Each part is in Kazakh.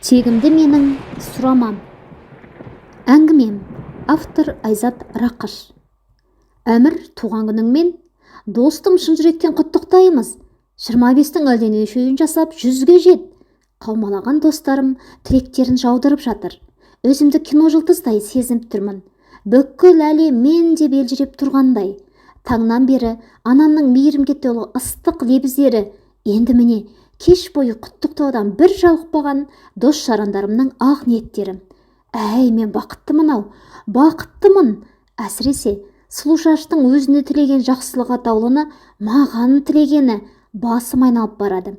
Тегімді менің сұрамам. Әңгімем. Автор Айзат Рақыш. Әмір, туған күніңмен, достым, шын жүректен құттықтаймыз. 25-тің әлденешеуін жасап, 100-ге жет. Қаумалаған достарым тілектерін жаудырып жатыр. Өзімді кино жұлдыздай сезініп тұрмын. Бүкіл әлем мен деп елжіреп тұрғандай. Таңнан бері анамның мейірімге толы ыстық лебіздері, енді міне кеш бойы құттықтаудан бір жалықпаған дос-жарандарымның ақ ниеттері. Әй, мен бақыттымын-ау, бақыттымын. Әсіресе Сұлушаштың өзіне тілеген жақсылық атаулыны маған тілегені басым айналып барады.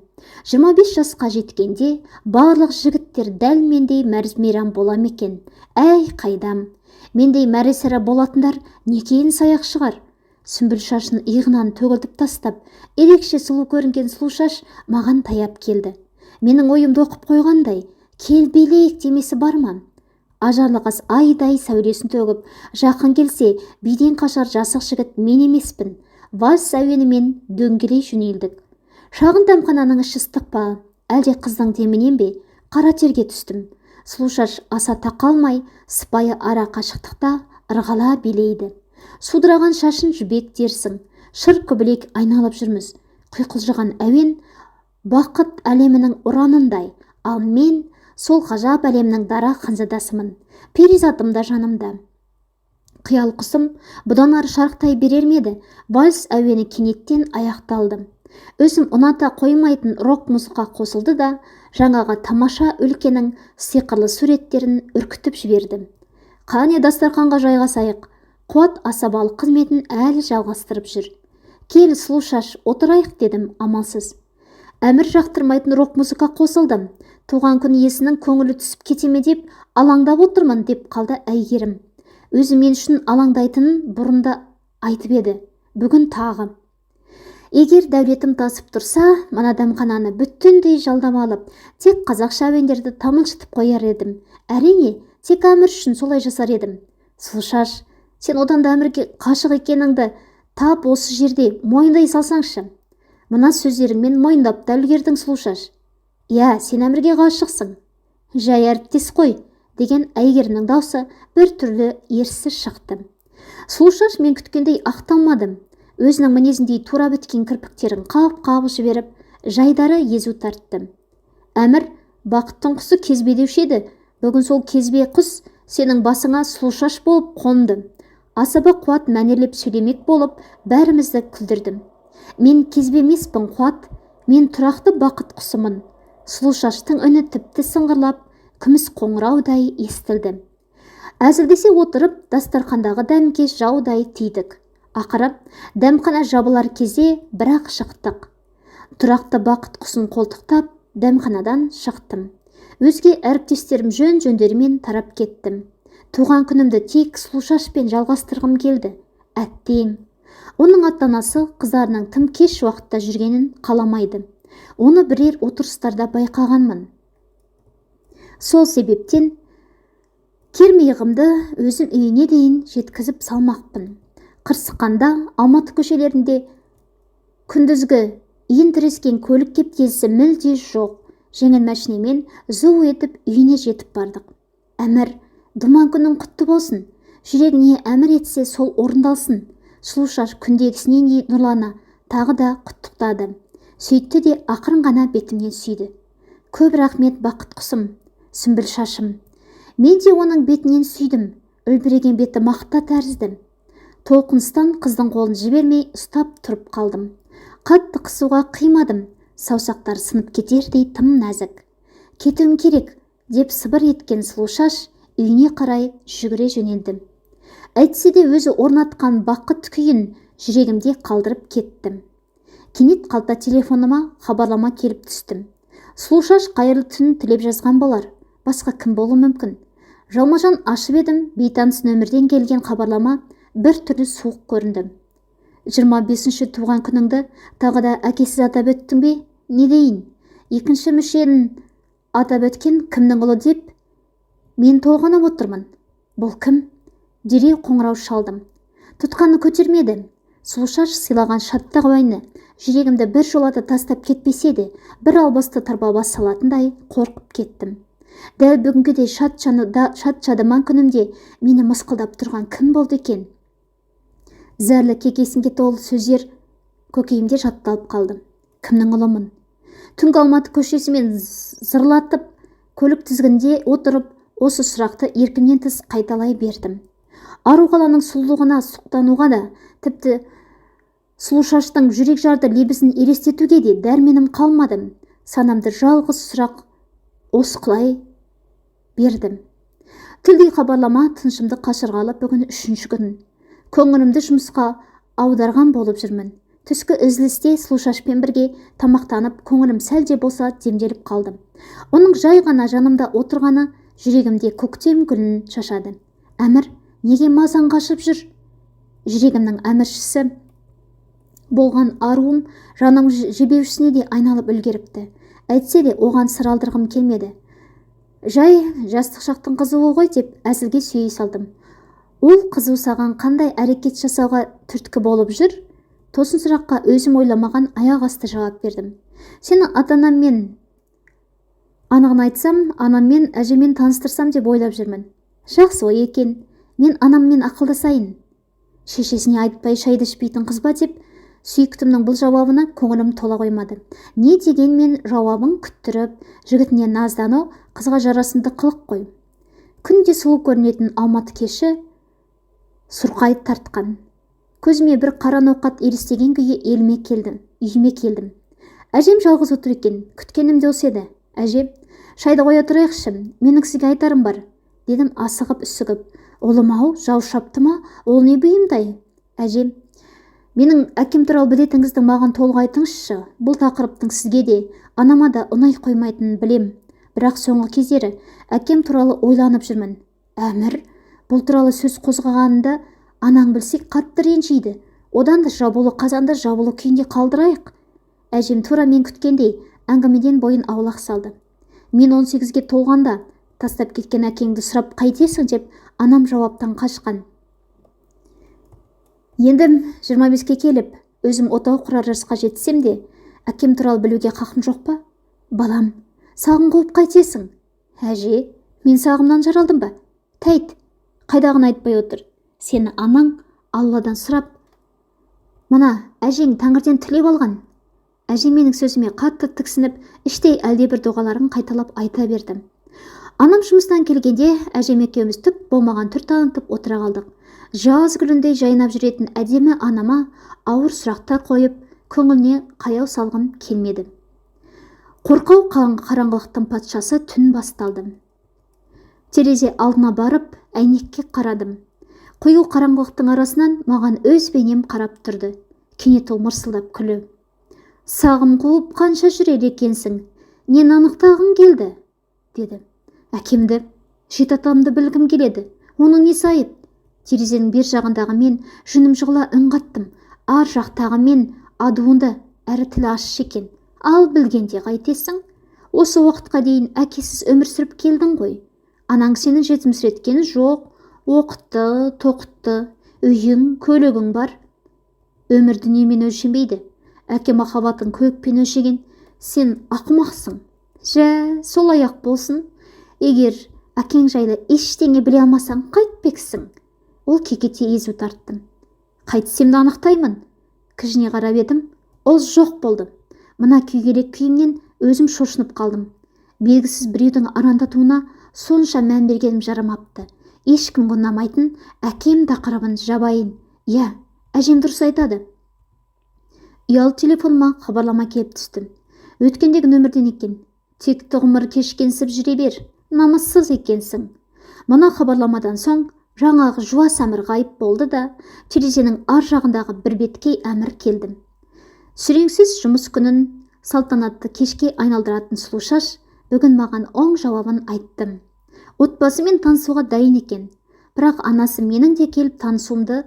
25 жасқа жеткенде барлық жігіттер дәл мендей мәз-мейрам бола ма екен? Әй, қайдам. Мендей мәре-сәре болатындар некен саяқ шығар. Сүмбіл шашын иығынан төгілтіп тастап, ерекше сұлу көрінген Сұлушаш маған таяп келді. Менің ойымды оқып қойғандай, кел билейік демесі бар ма? Ажарлы қыз айдай сәулесін төгіп, жақын келсе, биден қашар жасық жігіт мен емеспін. Вальс әуенімен дөңгелей жөнелдік. Шағын дәмхананың іші ыстық па, әлде қыздың демінен бе, қара терге түстім. Сұлушаш аса тақалмай, сыпайы ара қашықтықта ырғала билейді. Судыраған шашын жібек дерсің, шыр көбелек айналып жүрміз. Құйқылжыған әуен бақыт әлемінің ұранындай, ал мен сол ғажап әлемнің дара ханзадасымын. Перизатым да жанымда. Қиял құсым бұдан ары шарықтай берер ме еді? Вальс әуені кенеттен аяқталды. Өзім ұната қоймайтын рок музыка қосылды да, жаңағы тамаша өлкенің сиқырлы суреттерін үркітіп жіберді. Қане, дастарханға жайғасайық. Қуат асабалық қызметін әлі жалғастырып жүр. Кел, Сұлушаш, отырайық дедім амалсыз. Әмір жақтырмайтын рок музыка қосылды. Туған күн иесінің көңілі түсіп кете ме деп алаңдап отырмын, деп қалды Әйгерім. Өзі мен үшін алаңдайтынын бұрын да айтып еді. Бүгін тағы. Егер дәулетім тасып тұрса, мына дәмхананы бүтіндей жалдап алып, тек қазақша әуендерді тамылжытып қояр едім. Әрине, тек Әмір үшін солай жасар едім. Сұлушаш, сен одан да Әмірге ғашық екеніңді тап осы жерде мойындай салсаңшы. Мына сөздеріңмен мойындап та үлгердің, Сұлушаш. Иә, сен Әмірге ғашықсың. Жай әріптес қой, деген Әйгерімнің даусы бір түрлі ерсі шықты. Сұлушаш мен күткендей ақталмадым. Өзінің мінезіндей тура біткен кірпіктерін қағып-қағып жіберіп, жайдары езу тартты. Әмір бақыттың құсы кезбе деуші еді. Бүгін сол кезбе құс сенің басыңа Сұлушаш болып қонды. Асаба Қуат мәнерлеп сөйлемек болып, бәрімізді күлдірдім. Мен кезбе емеспін, Қуат, мен тұрақты бақыт құсымын. Сұлушаштың үні тіпті сыңғырлап, күміс қоңыраудай естілді. Әзілдесе отырып, дастархандағы дәмге жаудай тидік. Ақыры, дәмхана жабылар кезде бірақ шықтық. Тұрақты бақыт құсын қолтықтап, дәмханадан шықтым. Өзге әріптестерім жөн-жөндерімен тарап кеттім. Туған күнімді тек Сұлушашпен жалғастырғым келді. Әттең. Оның ата-анасы қыздарының тым кеш уақытта жүргенін қаламайды. Оны бірер отырыстарда байқағанмын. Сол себептен кермиығымды өзім үйіне дейін жеткізіп салмақпын. Қырсыққанда Алматы көшелерінде күндізгі иін тірескен көлік кептелісі мүлде жоқ. Жеңіл мәшинемен зу етіп үйіне жетіп бардық. Әмір, думан күнің құтты болсын. Жүрегің не әмір етсе, сол орындалсын. Сұлушаш күндегісінен де нұрлана тағы да құттықтады. Сөйтті де ақырын ғана бетімнен сүйді. Көп рахмет, бақыт құсым, сүмбіл шашым. Мен де оның бетінен сүйдім. Үлбіреген беті мақта тәрізді. Толқыныстан қыздың қолын жібермей ұстап тұрып қалдым. Қатты қысуға қимадым. Саусақтары сынып кетердей тым нәзік. Кетуім керек, деп сыбыр еткен Сұлушаш үйіне қарай жүгіре жөнелдім. Әйтсе де өзі орнатқан бақыт күйін жүрегімде қалдырып кеттім. Кенет қалта телефоныма хабарлама келіп түстім. Сұлушаш қайырлы түн тілеп жазған болар. Басқа кім болуы мүмкін? Жалмажан ашып едім, бейтаныс нөмірден келген хабарлама бір түрлі суық көрінді. 25-ші туған күніңді тағы да әкесіз атап өттің бе? Не дейін? Екінші мүшелін атап өткен кімнің ұлы деп мен толғанып отырмын. Бұл кім? Дереу қоңырау шалдым. Тұтқаны көтермеді. Сұлушаш сыйлаған шаттық әуені жүрегімді бір жолата тастап кетпесе де, бір албасты тарбаба салатындай қорқып кеттім. Дәл бүгінгідей шат-шадыман күнімде мені мысқылдап тұрған кім болды екен? Зәрлі кекесінге толы сөздер көкейімде жатталып қалды. Кімнің ұлымын? Түнгі Алматы көшесімен зырлатып көлік тізгінде отырып, осы сұрақты еркімнен тыс қайталай бердім. Ару қаланың сұлулығына сұқтануға да, тіпті Сұлушаштың жүрек жарды лебізін елестетуге де дәрменім қалмады. Санамды жалғыз сұрақ осқылай бердім. Тілдей хабарлама тынышымды қашырғалы бүгін үшінші күн. Көңілімді жұмысқа аударған болып жүрмін. Түскі үзілісте Сұлушашпен бірге тамақтанып, көңілім сәл де болса демделіп қалды. Оның жай ғана жанымда отырғаны жүрегімде көктем гүлін шашады. Әмір неге мазаң қашып жүр? Жүрегімнің әміршісі болған аруым жаным жебеушісіне де айналып үлгеріпті. Әйтсе де оған сыр алдырғым келмеді. Жай жастық шақтың қызуы ғой деп әзілге сүйей салдым. Ол қызу саған қандай әрекет жасауға түрткі болып жүр? Тосын сұраққа өзім ойламаған аяқ асты жауап бердім. Сені ата-анаммен, анығын айтсам, анаммен, әжеммен таныстырсам деп ойлап жүрмін. Жақсы ой екен. Мен анаммен ақылдасайын. Шешесіне айтпай шайды ішпейтін қыз ба деп сүйіктімнің бұл жауабына көңілім тола қоймады. Не дегенмен жауабын күттіріп, жігітіне наздану қызға жарасымды қылық қой. Күнде сұлу көрінетін Алматы кеші сұрқай тартқан. Көзіме бір қара ноқат елестеген күйі еліме келдім, үйіме келдім. Әжем жалғыз отыр екен. Күткенім де осы еді. Әже, шайды қоя тұрайықшы, менің сізге айтарым бар, дедім асығып-үсігіп. Ұлым-ау, жау шапты ма? Ол не бұйымтай? Әже, менің әкем туралы білетініңізді маған толық айтыңызшы. Бұл тақырыптың сізге де, анама да ұнай қоймайтынын білем. Бірақ соңғы кездері әкем туралы ойланып жүрмін. Әмір, бұл туралы сөз қозғағанында анаң білсе қатты ренжиді. Одан да жабулы қазанды жабулы күйінде қалдырайық. Әжем тура мен күткендей әңгімеден бойын аулақ салды. Мен 18-ге толғанда тастап кеткен әкеңді сұрап қайтесің деп анам жауаптан қашқан. Енді 25-ке келіп, өзім отау құрар жасқа жетсем де, әкем туралы білуге хақым жоқ па? Балам, сағым қуып қайтесің? Әже, мен сағымнан жаралдым ба? Тәйт, қайдағыны айтпай отыр. Сені анаң Алладан сұрап, мына әжең тәңірден тілеп алған. Әжем менің сөзіме қатты тіксініп, іштей әлдебір дұғаларын қайталап айта берді. Анам жұмыстан келгенде әжем екеуміз түк болмаған түр танытып отыра қалдық. Жаз гүліндей жайнап жүретін әдемі анама ауыр сұрақтар қойып, көңіліне қаяу салғым келмеді. Қорқау қараңғылықтың патшасы түн басталды. Терезе алдына барып, әйнекке қарадым. Қою қараңғылықтың арасынан маған өз бейнем қарап тұрды. Кенет ол мырсылдап күліп, «Сағым қуып қанша жүрер екенсің? Нені анықтағың келді?» деді. Әкемді, жеті атамды білгім келеді. Оның несі айып? Терезенің бер жағындағы мен жүнім жығыла үн қаттым. Ар жақтағы мен адуынды әрі тілі ащы екен. Ал білгенде қайтесің? Осы уақытқа дейін әкесіз өмір сүріп келдің ғой. Анаң сені жетімсіреткен жоқ, оқытты, тоқытты, үйің, көлігің бар. Өмір дүниемен өлшенбейді. Әке махаббатын көкпен өлшеген. Сен ақымақсың. Жә, солай ақ болсын. Егер әкең жайлы ештеңе біле алмасаң, қайтпексің? Ол кекете езу тартты. Қайтсем де анықтаймын. Кіжіне қарап едім, ол жоқ болды. Мына күйгелек күйімнен өзім шошынып қалдым. Белгісіз біреудің арандатуына сонша мән бергенім жарамапты. Ешкімге ұнамайтын әкем тақырыбын жабайын. Иә, әжем дұрыс айтады. Ұялы телефоныма хабарлама келіп түсті. Өткендегі нөмірден екен. Текті ғұмыр кешкенсіп жүре бер, намыссыз екенсің. Мына хабарламадан соң жаңағы жуас Әмір ғайып болды да, терезенің ар жағындағы бірбеткей Әмір келді. Сүреңсіз жұмыс күнін салтанатты кешке айналдыратын Сұлушаш бүгін маған оң жауабын айтты. Отбасымен танысуға дайын екен. Бірақ анасы менің де келіп танысуымды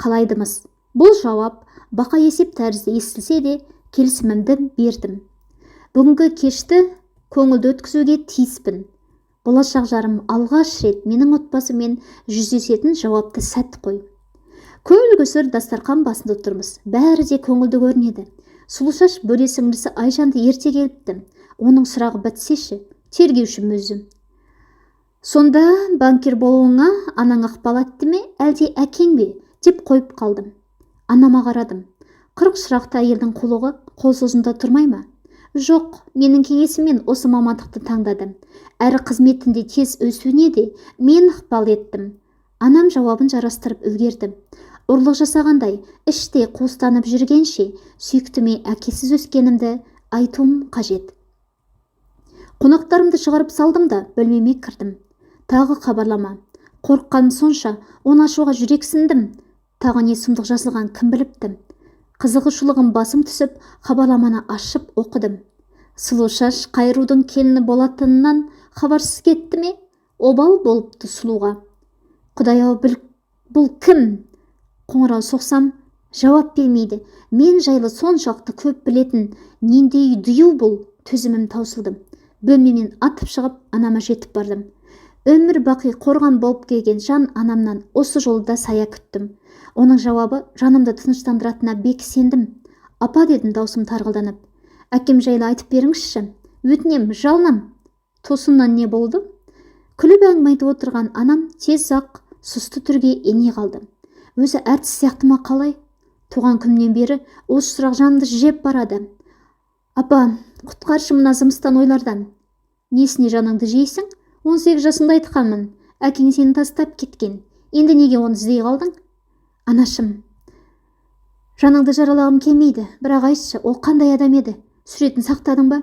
қалайдымыз. Бұл жауап бақа есеп тәрізді естілсе де, келісімімді бердім. Бүгінгі кешті көңілді өткізуге тиіспін. Болашақ жарым алғаш рет менің отбасыммен жүздесетін жауапты сәт қой. Көл көсір дастарқан басында отырмыз. Бәрі де көңілді көрінеді. Сұлушаш бөле сіңлісі Айжанды ерте келіпті. Оның сұрағы бітсеші, тергеушім өзі. Сонда банкир болуыңа анаң ықпал етті ме, әлде әкең бе деп қойып қалдым. Анама қарадым. 40 шырақты әйелдің қулығы қол созымда тұрмай ма? Жоқ, менің кеңесіммен осы мамандықты таңдады. Әрі қызметінде тез өсуіне де мен ықпал еттім. Анам жауабын жарастырып үлгерді. Ұрлық жасағандай іштей қуыстанып жүргенше сүйіктіме әкесіз өскенімді айтуым қажет. Қонақтарымды шығарып салдым да бөлмеме кірдім. Тағы хабарлама. Қорыққаным сонша, оны ашуға жүрексіндім. Тағы не сұмдық жазылған кім біліпті. Қызығушылығым басым түсіп, хабарламаны ашып оқыдым. Сұлушаш қай рудың келіні болатынынан хабарсыз кетті ме? Обал болыпты сұлуға. Құдай-ау, бұл кім? Қоңырау соқсам, жауап бермейді. Мен жайлы соншалықты көп білетін нендей дию бұл? Төзімім таусылды. Бөлмемнен атып шығып, анама жетіп бардым. Өмір бақи қорған болып келген жан анамнан осы жолы да сая күттім. Оның жауабы жанымды тыныштандыратынына бек сендім. Апа, дедім даусым тарғылданып. Әкем жайлы айтып беріңізші. Өтінем, жалынам. Тосыннан не болды? Күліп әңгіме айтып отырған анам тез-ақ сұсты түрге ене қалды. Өзі әртіс сияқты ма қалай? Туған күнімнен бері осы сұрақ жанымды жеп барады. Апа, құтқаршы мына зымыстан ойлардан. Несіне жаныңды жейсің? 18 жасымда айтқанмын. Әкең сені тастап кеткен. Енді неге оны іздей қалдың? Анашым, жаныңды жаралағым келмейді, бірақ айтшы, ол қандай адам еді? Суретін сақтадың ба?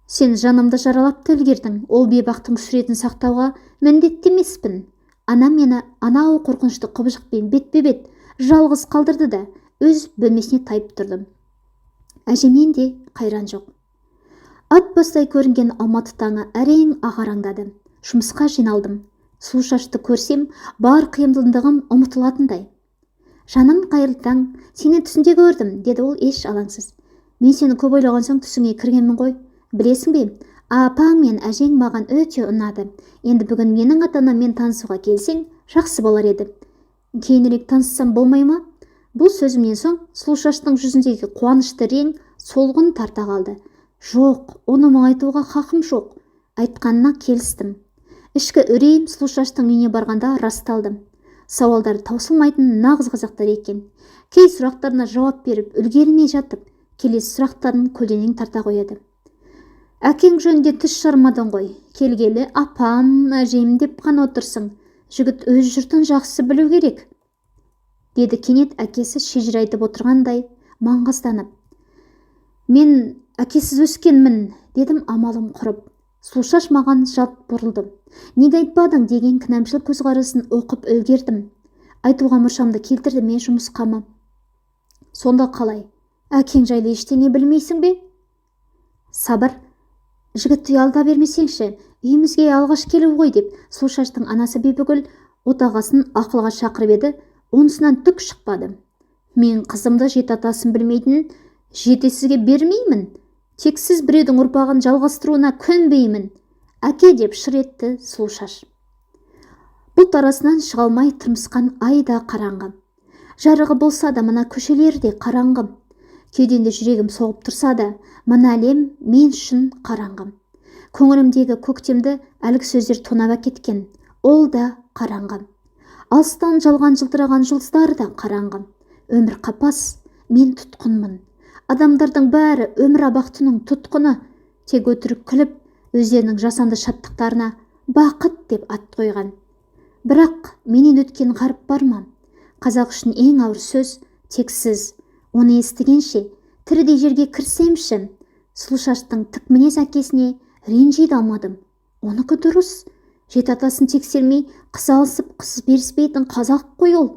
Сен жанымды жаралап та үлгердің. Ол бейбақтың суретін сақтауға міндетті емеспін. Анам мені анау қорқынышты құбыжықпен бетпе-бет жалғыз қалдырды да өз бөлмесіне тайып тұрды. Әжемнен де қайран жоқ. Ат бастай көрінген Алматы таңы әрең ағараңдады. Жұмысқа жиналдым. Сұлушашты көрсем, бар қиындығым ұмытылатындай. Жаным, қайырлы таң, сені түсінде көрдім, деді ол еш алаңсыз. Мен сені көп ойлаған соң түсіңе кіргенмін ғой. Білесің бе, апаң мен әжең маған өте ұнады. Енді бүгін менің ата-анаммен танысуға келсең, жақсы болар еді. Кейінірек таныссам болмай ма? Бұл сөзімнен соң Сұлушаштың жүзіндегі қуанышты рең солғын тарта қалды. Жоқ, оны мұңайтуға хақым жоқ. Айтқанына келістім. Ішкі үрейім Сұлушаштың үйіне барғанда расталды. Сауалдары таусылмайтын нағыз қазақтар екен. Кей сұрақтарына жауап беріп үлгермей жатып, келесі сұрақтарын көлденең тарта қояды. Әкең жөнінде түс жармадың ғой. Келгелі апам, әжем деп қана отырсың. Жігіт өз жұртын жақсы білу керек, деді кенет әкесі шежіре айтып отырғандай маңғазданып. Мен әкесіз өскенмін, дедім амалым құрып. Сұлушаш маған жалт бұрылды. Неге айтпадың деген кінәмшіл көзқарасын оқып үлгердім. Айтуға мұршамды келтірді мен жұмысқа ма? Сонда қалай? Әкең жайлы ештеңе білмейсің бе? Сабыр, жігітті ұялта бермесеңші, үйімізге алғаш келу ғой деп Сұлушаштың анасы Бибігүл отағасын ақылға шақырып еді, онысынан түк шықпады. Мен қызымды жеті атасын білмейтін жетесізге бермеймін. Тексіз біреудің ұрпағын жалғастыруына көнбеймін. Әке деп шыр етті Сұлушаш. Бұлт арасынан шыға алмай тырмысқан ай да қараңғы. Жарығы болса да мына көшелер де қараңғы. Кеудемде жүрегім соғып тұрса да, мына әлем мен үшін қараңғы. Көңілімдегі көктемді әлгі сөздер тонап әкеткен, ол да қараңғы. Алыстан жалған жылтыраған жұлдыздар да қараңғы. Өмір қапас, мен тұтқынмын. Адамдардың бәрі өмір абақтының тұтқыны, тек өтірік күліп, өздерінің жасанды шаттықтарына бақыт деп ат қойған. Бірақ менен өткен ғарып бар ма? Қазақ үшін ең ауыр сөз тексіз. Оны естігенше тірідей жерге кірсемші. Сұлушаштың тік мінез әкесіне ренжи де алмадым. Оныкі дұрыс. Жеті атасын тексермей, қыз алысып, қыз беріспейтін қазақ қой ол.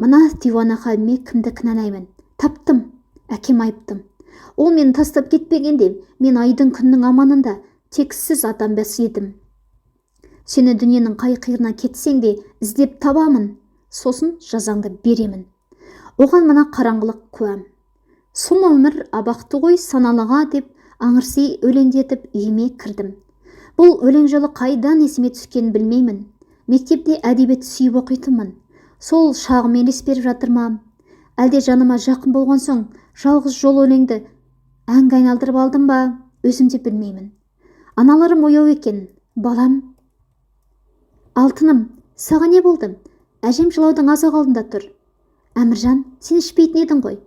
Мына диуана халіме кімді кінәлаймын? Таптым. Әкем айыптым. Ол мені тастап кетпегенде, мен айдың күннің аманында тексіз атанбас едім. Сені дүниенің қай қиырына кетсең де іздеп табамын, сосын жазаңды беремін. Оған мына қараңғылық куәм. Сұм өмір абақты ғой саналыға деп аңырси өлеңдетіп үйіме кірдім. Бұл өлең жолы қайдан есіме түскенін білмеймін. Мектепте әдебиет сүйіп оқитынмын. Сол шағым елес беріп жатыр ма? Әлде жаныма жақын болған соң жалғыз жол өлеңді әнге айналдырып алдым ба, өзім де білмеймін. Аналарым ояу екен, балам, Алтыным, саған не болды? Әжем жылаудың аз-ақ алдында тұр. Әміржан, сен ішпейтін едің ғой.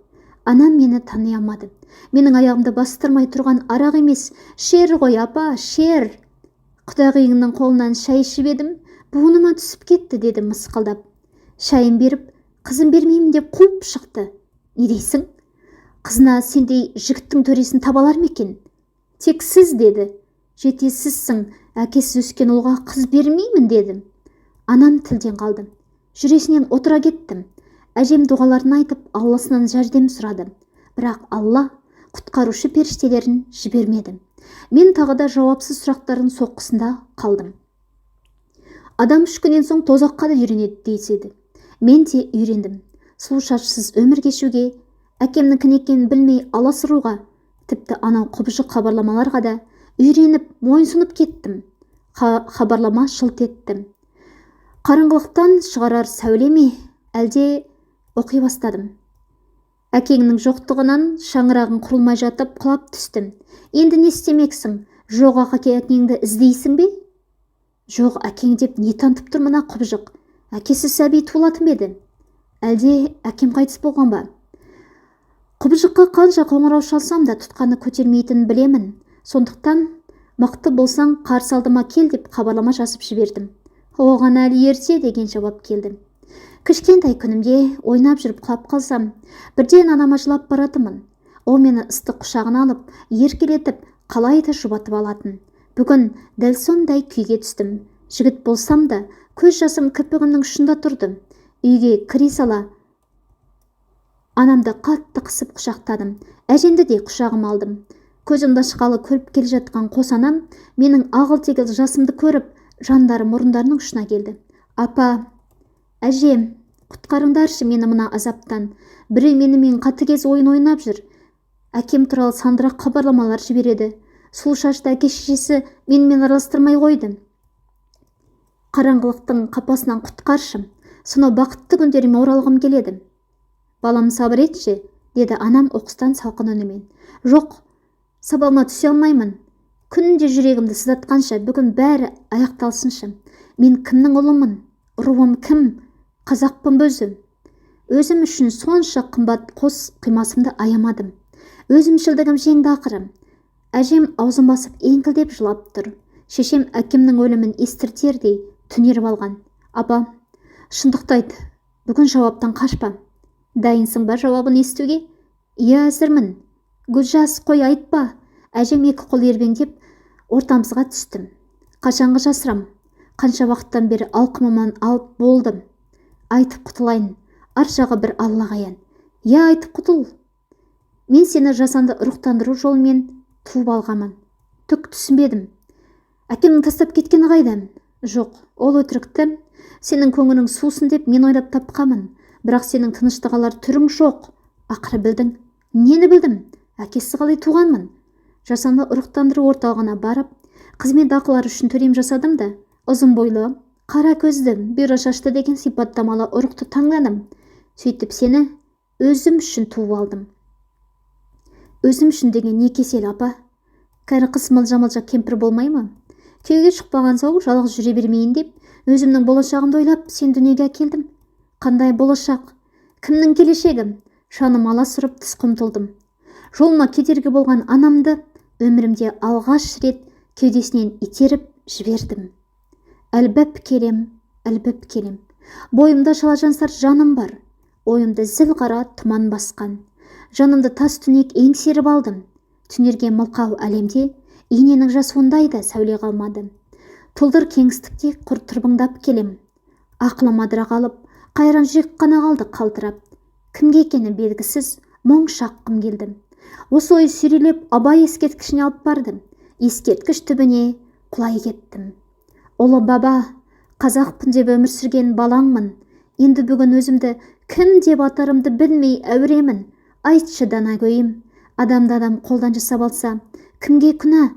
Анам мені тани алмады. Менің аяғымды бастырмай тұрған арақ емес, шер ғой, апа, шер. Құдағиыңның қолынан шай ішіп едім, буыныма түсіп кетті, деді мысқылдап. Шайын беріп, қызын бермеймін деп қуып шықты. Не дейсің? Қызына сендей жігіттің төресін таба алар ма екен? Тек сіз деді. Жетесізсің, әкесіз өскен ұлға қыз бермеймін дедім. Анам тілден қалды. Жүресінен отыра кеттім. Әжем дұғаларын айтып, Алласынан жәрдем сұрады. Бірақ Алла құтқарушы періштелерін жібермеді. Мен тағы да жауапсыз сұрақтардың соққысында қалдым. Адам 3 күннен соң тозаққа да үйренеді деседі. Мен де үйрендім. Сұлу шашсыз өмір кешуге, әкемнің кім екенін білмей аласұруға, тіпті анау құбыжық хабарламаларға да үйреніп, мойынсұнып кеттім. Хабарлама шылт етті. Қараңғылықтан шығарар сәуле ме, әлде? Оқи бастадым. Әкеңнің жоқтығынан шаңырағың құрылмай жатып құлап түстім. Енді не істемексің? Жоқ әкеңді іздейсің бе? Жоқ әкең деп не тантып тұр мына құбыжық? Әкесіз сәби туылатын ба еді? Әлде әкем қайтыс болған ба? Құбыжыққа қанша қоңырау шалсам да, тұтқаны көтермейтінін білемін. Сондықтан мықты болсаң, қарсы алдыма кел деп хабарлама жазып жібердім. Оған әлі ерте деген жауап келді. Кішкентай күнімде ойнап жүріп құлап қалсам, бірден анама жылап баратынмын. Ол мені ыстық құшағына алып, еркелетіп, қалай да жұбатып алатын. Бүгін дәл сондай күйге түстім. Жігіт болсам да, көз жасым кірпігімнің ұшында тұрды. Үйге кіре сала анамды қатты қысып құшақтадым. Әжемді де құшағыма алдым. Көзімді ашқалы көріп келе жатқан қос анам менің ағыл-тегіл жасымды көріп, жандары мұрындарының ұшына келді. Апа, әжем, құтқарыңдаршы мені мына азаптан. Біреу менімен қатыгез ойын ойнап жүр. Әкем туралы сандырақ хабарламалар жібереді. Сұлу шашты әке-шешесі менімен араластырмай қойды. Қараңғылықтың қапасынан құтқаршы. Сонау бақытты күндеріме оралғым келеді. Балам, сабыр етші, деді анам оқыстан салқын үнімен. Жоқ, сабама түсе алмаймын. Күнде жүрегімді сыздатқанша, бүгін бәрі аяқталсыншы. Мен кімнің ұлымын? Руым кім? Қазақпын ба өзі? Өзім үшін сонша қымбат қос қимасымды аямадым. Өзімшілдігім жеңді ақыры. Әжем аузын басып еңкілдеп жылап тұр. Шешем әкемнің өлімін естіртердей түнеріп алған. Апа, шындықты айт, бүгін жауаптан қашпа. Дайынсың ба жауабын естуге? Иә, әзірмін. Гүлжаз, қой, айтпа. Әжем екі қол ербеңдеп ортамызға түстім. Қашанғы жасырам? Қанша уақыттан бері алқымымнан алып болдым. Айтып құтылайын. Ар жағы бір Аллаға аян. Иә, айтып құтыл. Мен сені жасанды ұрықтандыру жолымен туып алғанмын. Түк түсінбедім. Әкемнің тастап кеткені қайда? Жоқ, ол өтірікті сенің көңілің сусын деп мен ойлап тапқанмын. Бірақ сенің тыныштық алар түрің жоқ. Ақыры білдің. Нені білдім? Әкесіз қалай туғанмын? Жасанды ұрықтандыру орталығына барып, қызмет ақылары үшін төлем жасадым да, ұзын бойлы, қара көзді, бұйра шашты деген сипаттамалы ұрықты таңдадым. Сөйтіп сені өзім үшін туып алдым. Өзім үшін деген не кесел, апа? Кәрі қыз мылжа-мылжа кемпір болмай ма? Күйеуге шықпаған соң жалғыз жүре бермейін деп, өзімнің болашағымды ойлап сен дүниеге әкелдім. Қандай болашақ? Кімнің келешегі? Жаным аласұрып тысқа ұмтылдым. Жолыма кедергі болған анамды өмірімде алғаш рет кеудесінен итеріп жібердім. Ілбіп келем, ілбіп келем. Бойымда шалажансар жаным бар. Ойымды зіл қара тұман басқан. Жанымды тас түнек еңсеріп алдым. Түнерген мылқау әлемде иненің жасуындай да сәуле қалмады. Тұлдыр кеңістікте құр тырбыңдап келем. Ақылым адыра қалып, қайран жүрек қана қалды қалтырап. Кімге екені белгісіз мұң шаққым келді. Осы ой сүйрелеп Абай ескерткішіне алып бардым. Ескерткіш түбіне құлай кеттім. Ұлы баба, қазақпын деп өмір сүрген балаңмын. Енді бүгін өзімді кім деп атарымды білмей әуремін. Айтшы, данагөйім, адамды адам қолдан жасап алса, кімге күнә?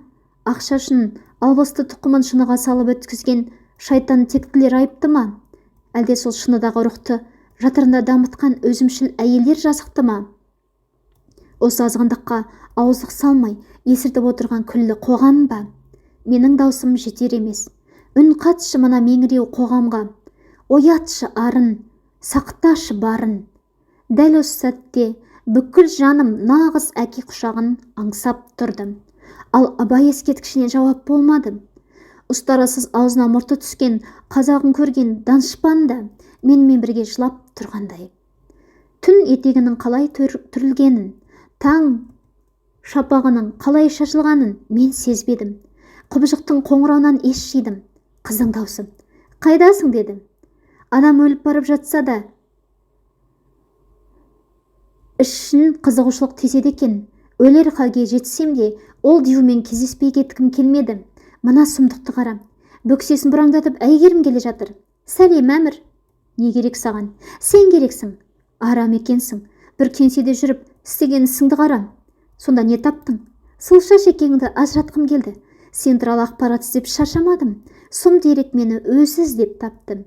Ақша үшін албасты тұқымын шыныға салып өткізген шайтан тектілер айыпты ма? Әлде сол шыныдағы ұрықты жатырында дамытқан өзімшіл әйелдер жазықты ма? Осы азғындыққа ауыздық салмай есіртіп отырған күллі қоғам ба? Менің даусым жетер емес. Үн қатшы мына меңіреу қоғамға. Оятшы арын, сақташы барын. Дәл осы сәтте бүкіл жаным нағыз әке құшағын аңсап тұрды. Ал Абай ескерткішінен жауап болмады. Ұстарасыз аузына мұрты түскен қазағын көрген данышпан да менімен бірге жылап тұрғандай. Түн етегінің қалай түрілгенін, таң шапағының қалай шашылғанын мен сезбедім. Құбыжықтың қоңырауынан ес жидым. Қыздың даусы. Қайдасың деді. Адам өліп барып жатса да, ішін қызығушылық теседі екен. Өлер халге жетсем де, ол диюмен кездеспей кеткім келмеді. Мына сұмдықты қара. Бөксесін бұраңдатып Әйгерім келе жатыр. Сәлем, Әмір. Не керек саған? Сен керексің. Арам екенсің. Бір кеңседе жүріп, істеген ісіңді қара. Сонда не таптың? Сұлушаш екеуіңді ажыратқым келді. Сен туралы ақпарат іздеп шаршамадым. Сұм дерек мені өзі іздеп тапты.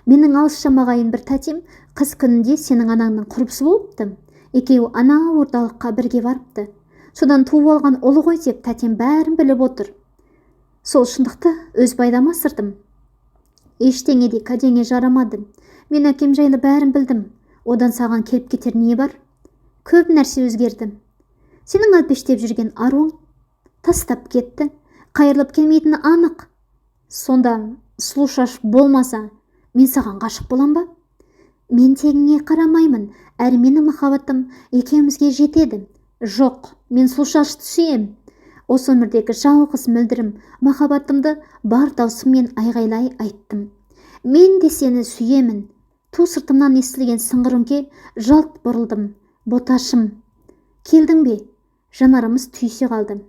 Менің алыс ағайын бір тәтем қыз күнінде сенің анаңның құрбысы болыпты. Екеуі ана орталыққа бірге барыпты. Содан туып алған ұлы ғой деп тәтем бәрін біліп отыр. Сол шындықты өз пайдама асырдым. Ештеңе де кәдеңе жарамады. Мен әкем жайлы бәрін білдім. Одан саған келіп кетер не бар? Көп нәрсе өзгерді. Сенің әлпештеп жүрген аруың тастап кетті. Қайырылып келмейтіні анық. Сонда сұлушаш болмаса, мен саған ғашық болам ба? Мен тегіңе қарамаймын, әрі менің махаббатым екеумізге жетеді. Жоқ, мен сұлушашты сүйем. Осы өмірдегі жалғыз мөлдірім махаббатымды бар даусыммен айғайлай айттым. Мен де сені сүйемін. Ту сыртымнан естілген сыңғыр үнге жалт бұрылдым. Боташым, келдің бе? Жанарымыз түйісе қалды.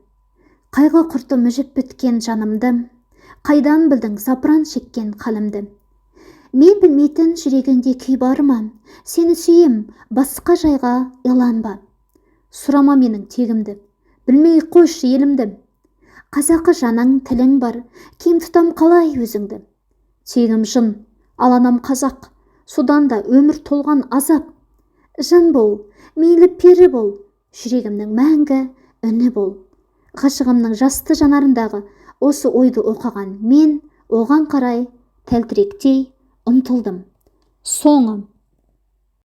Қайғы құрты мүжіп біткен жанымды, қайдан білдің запыран шеккен халімді? Мен білмейтін жүрегіңде күй бар ма? Сені сүйем, басқа жайға иланба. Сұрама менің тегімді, білмей қойшы елімді. Қазақы жаның, тілің бар, кем тұтам қалай өзіңді? Тегім жын, ал анам қазақ, содан да өмір толған азап. Жын бол, мейлі пері бол, жүрегімнің мәңгі үні бол. Ғашығымның жасты жанарындағы осы ойды оқыған мен оған қарай тәлтіректей ұмтылдым. Соңы.